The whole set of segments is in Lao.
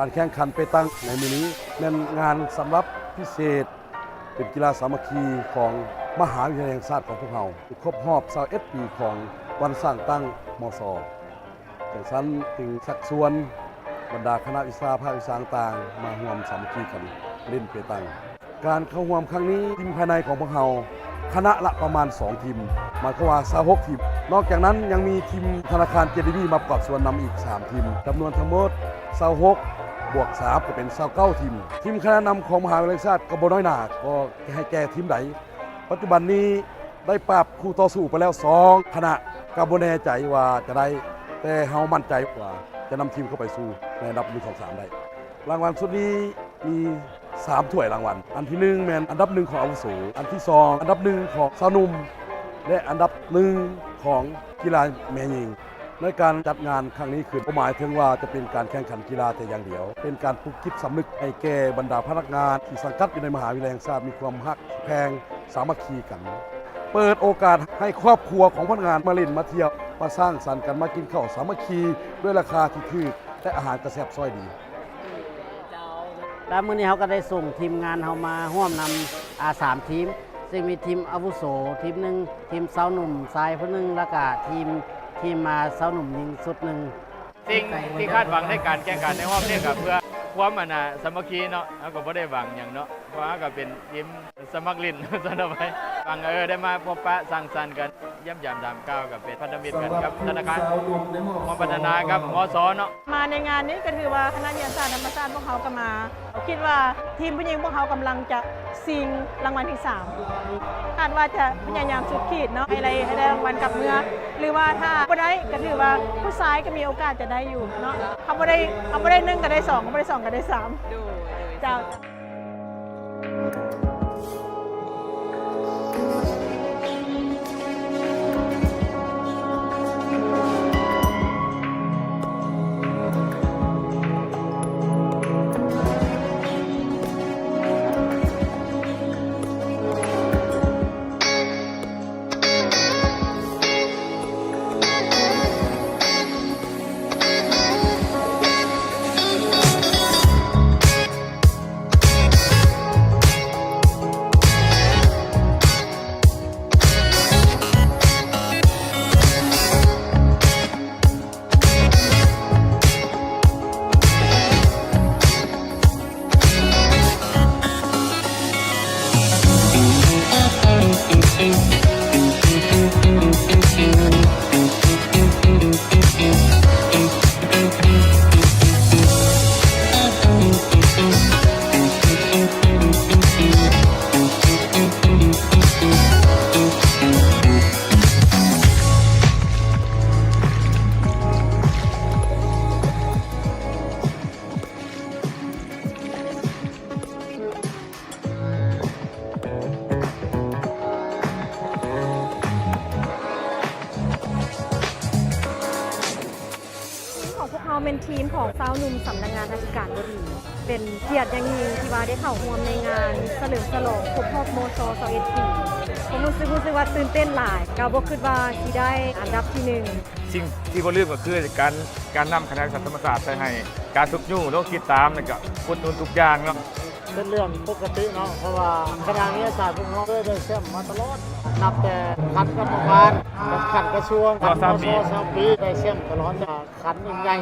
ການແຂ່ງຂັນເປຕັງໃນມື້ນີ້ແມ່ນງານສຳລັບພິເສດ ເປັນກິລາສາມັກຄີຂອງມະຫາວິທະຍາໄລແຫ່ງຊາດຂອງພວກເຮົາ ຄົບຮອບຊາວເອັດປີຂອງວັນສ້າງຕັ້ງ ມສ. ຈັ່ງຊັ້ນຈຶ່ງຊັກຊວນບັນດາຄະນະວິຊາພາກວິຊາຕ່າງໆ ມາຮ່ວມສາມັກຄີກັນຫຼິ້ນເປຕັງ. ການເຂົ້າຮ່ວມຄັ້ງນີ້ ທີມພາຍໃນຂອງພວກເຮົາ ຄະນະລະປະມານສອງທີມ ໝາຍຄວາມວ່າຊາວຫົກທີມ. ນອກຈາກນັ້ນຍັງມີທີມທະນາຄານ ເຈ ດີ ບີ ມາປະກອບສ່ວນນຳອີກສາມທີມ ຈຳນວນທັງໝົດຊາວຫົກ ບວກສາມ ກໍເປັນຊາວເກົ້າທີມ. ທີມຄະນະນຳຂອງມະຫາວິທະຍາໄລແຫ່ງຊາດກໍບໍ່ນ້ອຍໜ້າ ກໍຈະໃຫ້ແກ່ທີມໃດ. ປັດຈຸບັນນີ້ໄດ້ປາບຄູ່ຕໍ່ສູ້ໄປແລ້ວສອງຄະນະ ກໍບໍ່ແນ່ໃຈວ່າຈະໄດ້ ແຕ່ເຮົາໝັ້ນໃຈວ່າຈະນຳທີມເຂົ້າໄປສູ່ໃນອັນດັບໜຶ່ງ ສອງ ສາມ ໄດ້. ລາງວັນຊຸດນີ້ມີສາມຖ້ວຍລາງວັນ. ອັນທີໜຶ່ງແມ່ນອັນດັບໜຶ່ງຂອງອາວຸໂສ, ອັນທີສອງອັນດັບໜຶ່ງຂອງຊາວໜຸ່ມ ແລະ ອັນດັບໜຶ່ງຂອງກິລາແມ່ຍິງ. ໃນການຈັດງານຄັ້ງນີ້ຂຶ້ນ ບໍ່ໝາຍເຖິງວ່າຈະເປັນການແຂ່ງຂັນກິລາແຕ່ຢ່າງດຽວ, ເປັນການປຸກຈິດສຳນຶກໃຫ້ແກ່ບັນດາພະນັກງານທີ່ສັງກັດຢູ່ໃນມະຫາວິທະຍາໄລແຫ່ງຊາດ ມີຄວາມຮັກແພງສາມັກຄີກັນ, ເປີດໂອກາດໃຫ້ຄອບຄົວຂອງພະນັກງານມາຫຼິ້ນມາທ່ຽວ ມາສັງສັນກັນ ມາກິນເຂົ້າສາມັກຄີດ້ວຍລາຄາທີ່ຖືກ ແລະ ອາຫານກໍແຊບຊ້ອຍດີ. ແລ້ວມື້ນີ້ເຮົາກໍໄດ້ສົ່ງທີມງານເຮົາມາຮ່ວມນຳ ອາ ສາມທີມ ຊຶ່ງມີທີມອາວຸໂສທີມໜຶ່ງ, ທີມຊາວໜຸ່ມຊາຍຜູ້ໜຶ່ງ ແລ້ວກະທີມ ທີມ ອາ ຊາວໜຸ່ມຍິງຊຸດໜຶ່ງ. ສິ່ງທີ່ຄາດຫວັງໃນການແຂ່ງຂັນໃນຮອບນີ້ກໍເພື່ອຄວາມ ອັນນ່າ ສາມັກຄີເນາະ, ເຮົາກໍບໍ່ໄດ້ຫວັງຫຍັງເນາະ ເພາະເຮົາກໍເປັນທີມ ສະໝັກຫຼິ້ນ ວ່າຊັ້ນເອົາໄປ. ຫວັງ ເອີ ໄດ້ມາພົບປະສັງສັນກັນ, ຢ້ຽມຢາມຖາມຂ່າວ ກໍເປັນພັນທະມິດກັນກັບທະນາຄານ ມ ພັດທະນາ ກັບ ມສ ເນາະ. ມາໃນງານນີ້ກໍຖືວ່າຄະນະວິທະຍາສາດທຳມະຊາດພວກເຮົາກໍມາ, ຄິດວ່າທີມຜູ້ຍິງພວກເຮົາກຳລັງຈະຊິງລາງວັນທີສາມ ຄາດວ່າຈະພະຍາຍາມສຸດຂີດເນາະ ໃຫ້ໄດ້ ໃຫ້ໄດ້ລາງວັນກັບເມືອ ຫຼືວ່າຖ້າບໍ່ໄດ້ກໍຖືວ່າຜູ້ຊາຍກໍມີໂອກາດຈະໄດ້ຢູ່ເນາະ. ເຮົາບໍ່ໄດ້ ເຮົາບໍ່ໄດ້ໜຶ່ງກໍໄດ້ສອງ ເຮົາບໍ່ໄດ້ສອງກໍໄດ້ສາມ. ໂດຍ ໂດຍ ເຈົ້າ. ທີມຂອງພວກເຮົາແມ່ນທີມຂອງຊາວໜຸ່ມສຳນັກງານອະທິການບໍດີ. ເປັນກຽດຢ່າງຍິ່ງທີ່ວ່າໄດ້ເຂົ້າຮ່ວມໃນງານສະເຫຼີມສະຫຼອງຄົບຮອບ ມສ ຊາວເອັດປີ. ຄວາມຮູ້ສຶກ ຮູ້ສຶກວ່າຕື່ນເຕັ້ນຫຼາຍ, ກໍບໍ່ຄິດວ່າຊິໄດ້ອັນດັບທີໜຶ່ງ. ສິ່ງທີ່ບໍ່ລືມກໍຄືການ ການນຳຄະນະວິທະຍາສາດທຳມະຊາດໄປໃຫ້ການຊຸກຍູ້ເນາະ, ຕິດຕາມ ແລ້ວກໍອຸດໜູນທຸກຢ່າງເນາະ. ເປັນເລື່ອງປົກກະຕິເນາະ ເພາະວ່າຄະນະວິທະຍາສາດພວກເຮົາເຄີຍໄດ້ແຊ້ມມາຕະຫຼອດ, ນັບແຕ່ຂັ້ນກຳມະການ, ຂັ້ນກະຊວງ, ຂັ້ນ ມສ ຊາວປີ ໄດ້ແຊ້ມຕະຫຼອດ. ຂັ້ນໃຫຍ່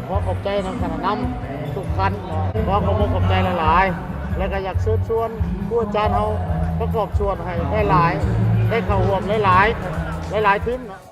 ຂໍຂອບໃຈນຳຄະນະນຳທຸກຂັ້ນເນາະ, ຂໍຂອບອົກຂອບໃຈຫຼາຍໆ ແລະ ກໍຢາກເຊີນຊວນຄູອາຈານເຮົາປະກອບສ່ວນໃຫ້ຫຼາຍໆ ໄດ້ເຂົ້າຮ່ວມຫຼາຍໆ ຫຼາຍໆທີມເນາະ.